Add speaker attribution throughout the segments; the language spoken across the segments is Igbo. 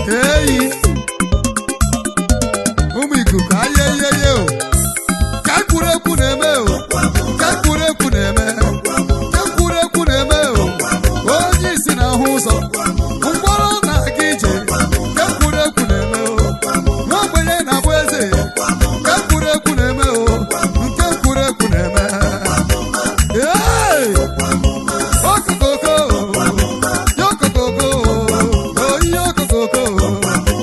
Speaker 1: Eyi ụmụ ikuku ayeyeye o, ka ekwurekwu na-eme o, ka ekwurekwu na-eme, ka ekwurekwu na-eme o. Onye isi na-ahụ ụzọ, mkpọrọ na-aga ije, ka ekwurekwu na-eme o. Nwa ogbenye na-abụ eze, ka ekwurekwu na-eme o, nke ekwurekwu na-eme. Ee! Okokoko, yokokoko, oyi okokoko,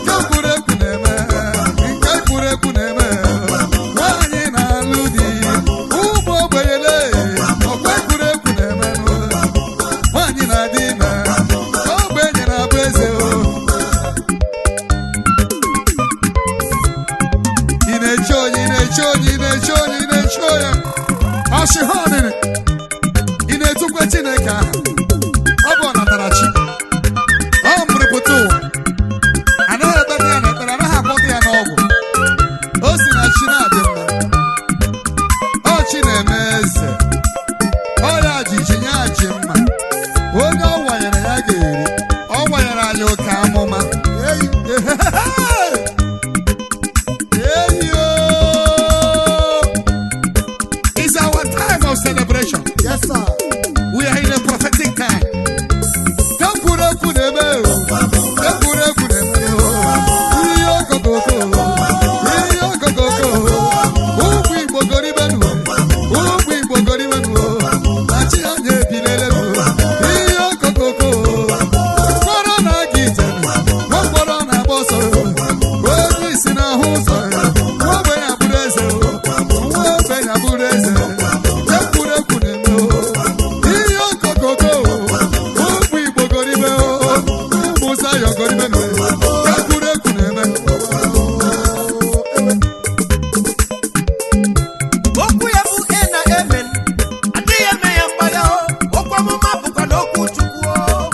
Speaker 1: nke ekwurekwu na-eme, nke ekwurekwu na-eme. Nwaanyị na-alụ di, ụmụ ogbenyele, ọkwa ekwurekwu na-eme. Nwaanyị na-adị ime, ogbenye na-abụ eze o. Ị na-eche onye, ị na-eche onye, ị na-eche onye, ị na-eche onye. Ọsị ha ọnịrị. Ị na-etukwa Chineke aha. Ọ bụ ọnatara chi. Ọ mụrụpụta ụwa. Anaghị ekpeta ya n'ekpere, anaghị akpọta ya n'ọgwụ. O si na chi na-adị mma. Ọ chi na-eme eze. Ọ ya ji ji ya ji mma. Onye ọ wanyere ya ga-eri. Ọ wanyere anyị oke amụma. Eyi. Eyi o! It's our time of celebration.
Speaker 2: Yes, sir.
Speaker 1: We are in a prophetic time. Ekwurekwu na-eme o. Ekwurekwu na-eme o. Ihe okokoko. Ihe okokoko. Ụmụ Igbo goribenu. Ụmụ Igbo goribenu. Na chi anyị ebilelenu. Ihe okokoko. Mkpọrọ na-aga ije. Nwa mkpọrọ na-agba ọsọ. Onye isi na-ahụ ụzọ. Nwa ogbenye abụrụ eze. Nwa ogbenye abụrụ eze. Ekwurekwu na-eme o. Ihe okokoko, ụmụ Igbo goribe o, ụmụ Zayọn goribe nụ, ekwurekwu na-eme.
Speaker 3: Okwu ya bụ e na amen, adịghị eme ya mgbagha o. Okwu amụma bụkwa na okwu Chukwu o.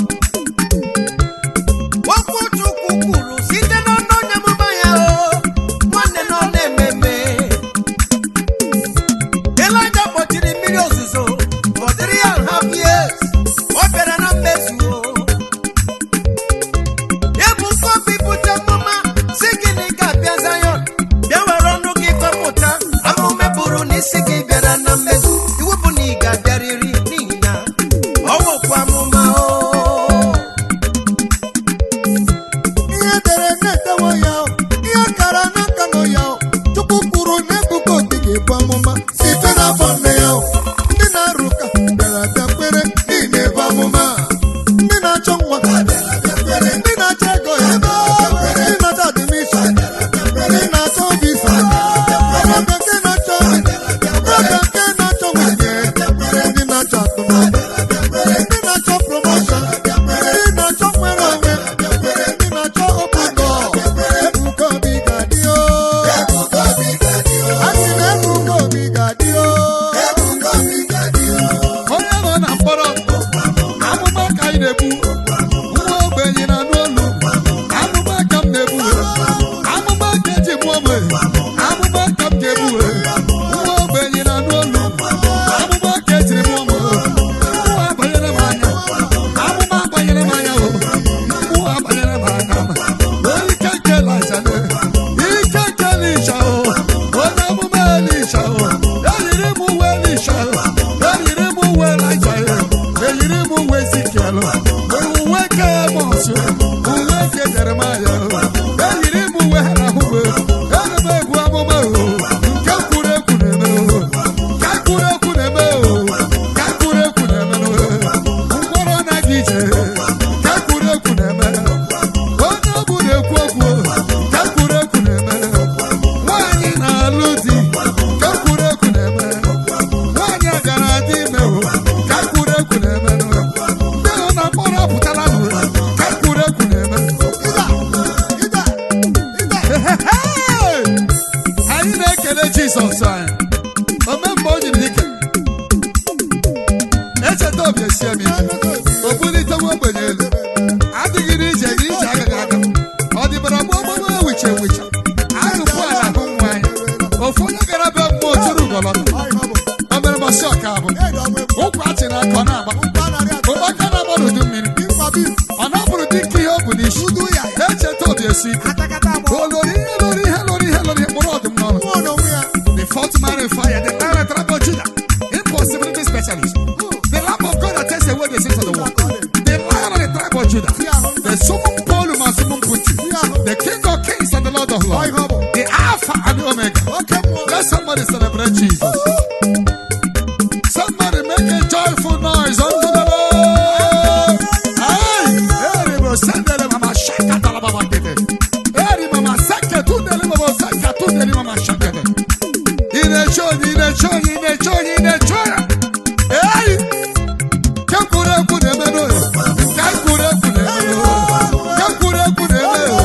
Speaker 3: Okwu Chukwu kwuru site n'ọnụ onye amụma ya o, nwanne na ọ na-ememe. Elijah kpọchiri mmiri ozuzo for 3.5 years, ọ bịara na mmezu o. Ebuka Obi bute amụma si gịnị ga-abịa Zion, bịa were ọnụ gị kọpụta amụma bụrụ n'isi gị bịara na mmezu. Iwu bụ na ị ga-abịarịrị n'ihi na ọwụkwa amụma o.
Speaker 2: Ihe dere na-edewo ya o, ihe kara n'aka nọ ya o. Chukwu kwuru na Ebuka Obi ga-ebu amụma site n'afọ nne ya o. Ndị na-arụ ụka bịara bịa kwere n'ihi na-ebu amụma. Ndị na-achọ nwa ndị na-achọ ego ya, ndị na-achọ admission, ndị na-achọ visa, ọbịa nke na-achọ ọbịa nke na-achọ nwunye, ndị na-achọ akụnụba, ndị na-achọ promotion, ndị na-achọ nwere onwe, ndị na-achọ open door. Ebuka Obi ga-adị o. A sị na Ebuka Obi ga-adị o.
Speaker 1: Onye nọ na mkpọrọ, amụma ka anyị na-ebu. Nwa ogbenye na-anụ olu, amụma ka m na-ebu. Amụma ka eji mụọ m, amụma ka m ga-ebu. Nwa ogbenye na-anụ olu, amụma ka ejiri mụọ m. Mmụọ abanyere m anya, amụma abanyere m anya o. Mmụọ abanyere m anya. Ike nke Elija na ike nke Elisha o, onye amụma Elisha o, eyiri m uwe Elisha o, eyiri m uwe Elija o, eyiri m uwe Ezikiel o, uwe nke Emos o, uwe nke Jeremaya o, eyiri m uwe ha n'ahụ m o, ana m ebu amụma o, nke kwuru ekwu na-eme o, nke kwuru ekwu na-eme o, nke kwuru ekwu na-eme o, mkpọrọ na-aga ije, nke kwuru ekwu na-eme. Onye ọ bụla ekwu okwu, ka kwuru ekwu na-eme. Nwaanyị na-alụ di, ka kwuru ekwu na-eme. Nwaanyị a gara adị ime o, ka kwuru ekwu na-eme. Ndị nọ na mkpọrọ apụtala nụ, ka kwuru ekwu na-eme.
Speaker 2: Ịda, ịda, ịda.
Speaker 1: Hey! Anyị na-ekele Jizọs anyị. Omemgbe o nyere ike. Echeta obi esie m ike. O bulite nwa ogbenye elu. Adịghị n'ije gị ije agaghị aga. Ọ dịbara gboo gboo ewicha ewicha. Agụpụ ala ahụ nwa anyị. Ofu onye gara be mmụọ tụrụ ugọlọtọ.
Speaker 2: Ọ ihe ọ bụ.
Speaker 1: O mere mbọsị ọka abụ.
Speaker 2: Edo ọgwụ ebu.
Speaker 1: Ụkwụ achị na aka ọ na-agba.
Speaker 2: Ụkwụ
Speaker 1: na-esi ike.
Speaker 2: Atakata agbọ.
Speaker 1: Olori ihe lori ihe lori ihe lori mkpụrụ ọdụm n'ọnụ.
Speaker 2: Mmụọ n'onwe ya.
Speaker 1: The fourth man in fire, the lion of the tribe of Judah, impossibility specialist, the Lamb of God that takes away the sins of the world, the Lion of the tribe of Judah, the summum polum and summum punti, the King of kings and the Lord of lords, the Alpha and the Omega.
Speaker 2: Oke mmụọ.
Speaker 1: Let somebody celebrate Jesus. Somebody make a joyful noise unto the Lord. Hey, hey, bro, send them, mama, shaka, talababa, kete. Hey, mama, seke, tundele, mama, seke, tundele, mama, shaka. Ị na-eche onye, ị na-eche onye, ị na-eche onye, ị na-eche onye. Hey! Nke kwuru ekwu na-eme n'oyo. Nke kwuru ekwu na-eme n'oyo. Nke kwuru ekwu na-eme n'oyo.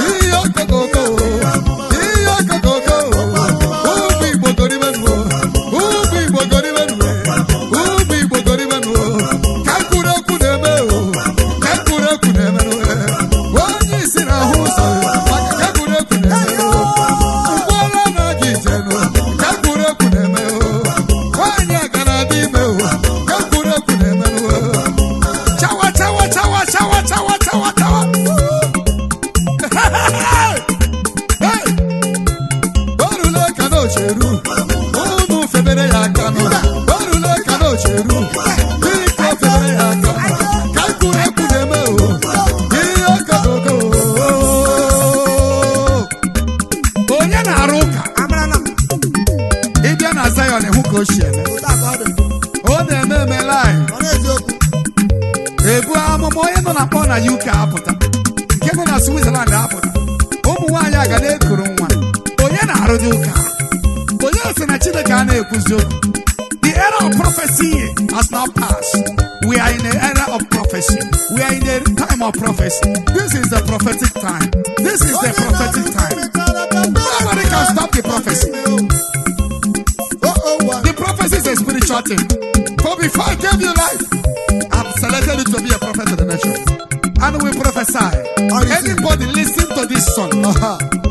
Speaker 1: Ihe okokoko. Ihe okokoko. Ụmụ Igbo goribenụ. Ụmụ Igbo goribenụ. Ụmụ Igbo goribenụ. Nke kwuru ekwu na-eme o. Nke kwuru ekwu na-eme n'oyo. Onye isi na-ahụ ụzọ. Maka nke kwuru ekwu na-eme o. Ụgbọala na-aga ije nụ. Nke kwuru ekwu na-eme o. Nwaanyị a gara adị ime o. Nke kwuru ekwu na-eme o. Chawa chawa chawa chawa chawa chawa chawa. Hey! O rule ka na ocheru. Unu febere ya aka nụ. O rule ka na ocheru. Biko febere ya aka. Ka kwuru ekwu na-eme o. Ihe okooko. Onye na-arụ ụka?
Speaker 2: Amarala m.
Speaker 1: Ịbịa na Zion hụ ka o si eme.
Speaker 2: Otu a ka ọ dị.
Speaker 1: Ọ na-eme eme live.
Speaker 2: Ọ na-eziokwu.
Speaker 1: Ebu amụma onye nọ na kpọ na UK apụta, nke nọ na Switzerland apụta. Ụmụ nwaanyị aga na-ekuru nwa. Onye na-arụdị ụka? Onye sị na Chineke a na-ekwuzi okwu? The era of prophecy has now passed. We are in the era of prophecy. We are in the time of prophecy. This is the prophetic time. This is the prophetic time. Nobody can stop the prophecy. The prophecy is a spiritual thing. For before I gave you life, I've selected you to be a prophet to the nation. And we prophesy. Anybody listen to this song,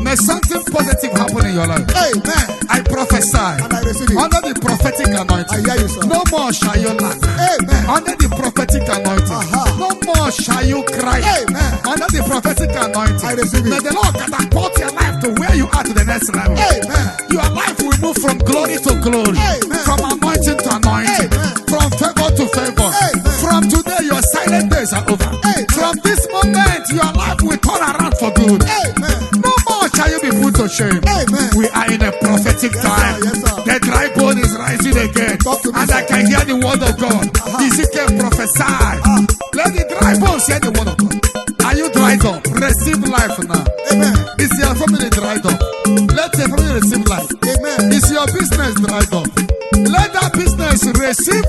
Speaker 1: may something positive happen in your life.
Speaker 2: Amen.
Speaker 1: I prophesy
Speaker 2: And I receive it.
Speaker 1: under the prophetic anointing.
Speaker 2: I hear you, sir.
Speaker 1: No more shall you lack.
Speaker 2: Amen.
Speaker 1: Under the prophetic anointing.
Speaker 2: Aha.
Speaker 1: No more shall you cry.
Speaker 2: Amen.
Speaker 1: Under the prophetic anointing.
Speaker 2: I receive it.
Speaker 1: May the Lord catapult your life to where you are to the next level.
Speaker 2: Amen.
Speaker 1: Your life will move from glory to glory,
Speaker 2: Amen.
Speaker 1: from anointing to anointing,
Speaker 2: Amen.
Speaker 1: from favor to favor.
Speaker 2: Amen.
Speaker 1: From today, your silent days are over.
Speaker 2: Amen.
Speaker 1: From this moment, your life will turn around for good.
Speaker 2: Amen.
Speaker 1: No more shall you be put to shame.
Speaker 2: Amen.
Speaker 1: We are in a prophetic
Speaker 2: Yes, sir.
Speaker 1: time.
Speaker 2: Yes, sir.
Speaker 1: The dry bone is rising again.
Speaker 2: Talk to me,
Speaker 1: And
Speaker 2: sir.
Speaker 1: I can hear the word of God. Ezekiel prophesy. Let the dry bones hear the word of God. Are you dried up? Receive life now.
Speaker 2: Amen.
Speaker 1: Is your family dried up? Let your family receive life.
Speaker 2: Amen.
Speaker 1: Is your business dried up? Let that business receive